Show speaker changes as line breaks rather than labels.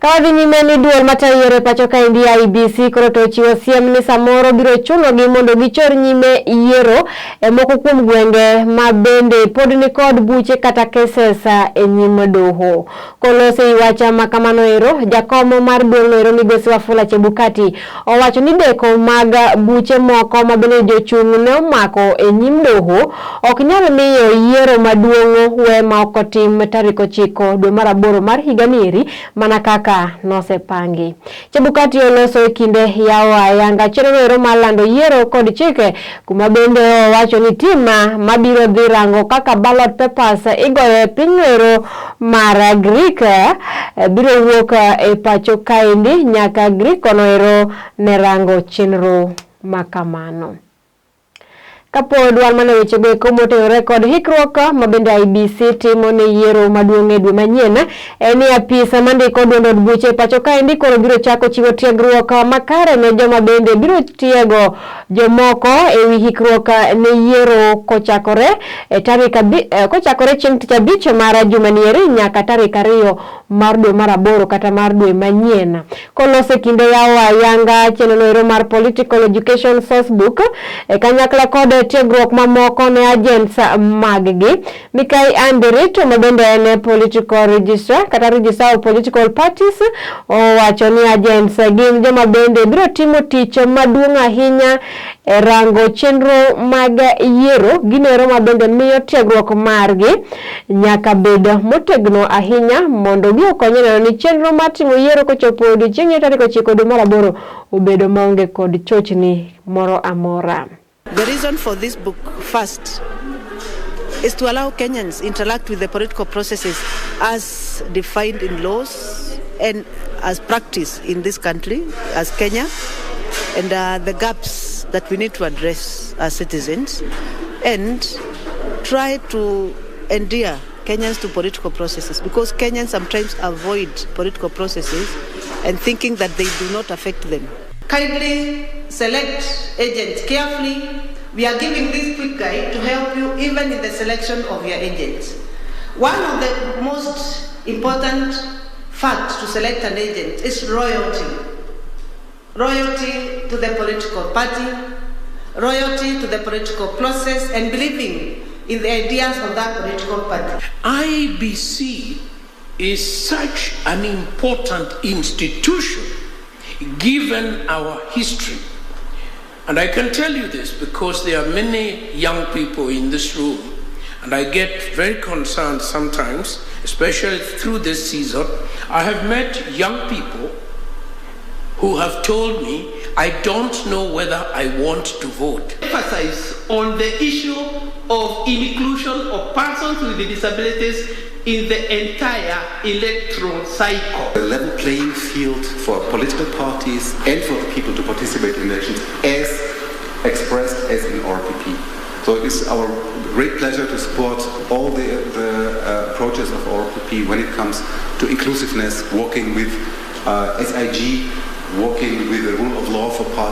Ka wadhi nyime ni duol matayo yiero e pacho kaendi IEBC koro to ochiwo siem ni samoro biro chunogi mondo gichor nyime yiero e moko kuom gwenge ma bende pod nikod buche kata cases e nyim doho. Kolose i wach ma kamano ero, jakom mar duolno ero migosi Wafula Chebukati owacho ni deko mag buche moko ma bende jochung' ne omako e nyim doho ok nyal miyo yiero maduong' we ma ok otim tarik 9 dwe mar 8 mar higani eri mana kaka nosepangi. Chebukati oloso e kinde yawo ayanga chenro ero mar lando yiero kod chike kuma bende owacho ni tim mabiro dhi rango kaka ballot papers igoyo e piny ero mar Greek biro wuok e pacho kaendi nyaka Greek kono ero ne rango chenro makamano. Kapod wan mana wechego eko motenore kod hikruok ma bende IEBC timo ne yiero maduong' e dwe manyien en ni apisa mandiko duond od buche e pacho kaendi koro biro chako chiwo tiegruok makare ne joma bende biro tiego jomoko e wi hikruok ne yiero kochakore e tarik kochakore chieng' tich abich mar juma nieri nyaka tarik 2 mar dwe mar 8 kata mar dwe manyien. Kolose kinde yawo ayanga chenro ero mar Political Education Sourcebook e kanyakla kod tiegruok mamoko ne agents maggi. Mikai Anderito ma bende en political registrar kata registrar of political parties owacho ni agents gin joma bende biro timo tich maduong' ahinya e rango chenro mag yiero gino ero ma bende miyo tiegruok margi nyaka bed motegno ahinya mondo gi okony e neno ni chenro mar timo yiero kochopo odiochieng' tarik 9 dwe mar 8 obedo maonge kod chochni moro amora.
The reason for this book first is to allow Kenyans interact with the political processes as defined in laws and as practiced in this country, as Kenya, and the gaps that we need to address as citizens, and try to endear Kenyans to political processes, because Kenyans sometimes avoid political processes and thinking that they do not affect them. Kindly select agents carefully. We are giving this quick guide to help you even in the selection of your agents. One of the most important facts to select an agent is loyalty. Loyalty to the political party, loyalty to the political process, and believing in the ideas of that political party.
IEBC is such an important institution given our history. And I can tell you this because there are many young people in this room, and I get very concerned sometimes, especially through this season. I have met young people who have told me, I don't know whether I want to vote.
Emphasize on the issue of inclusion of persons with disabilities in the entire electoral cycle.
A level playing field for political parties and for the people to participate in elections as expressed as in RPP. So it is our great pleasure to support all the approaches of RPP when it comes to inclusiveness, working with SIG, working with the rule of law for parties.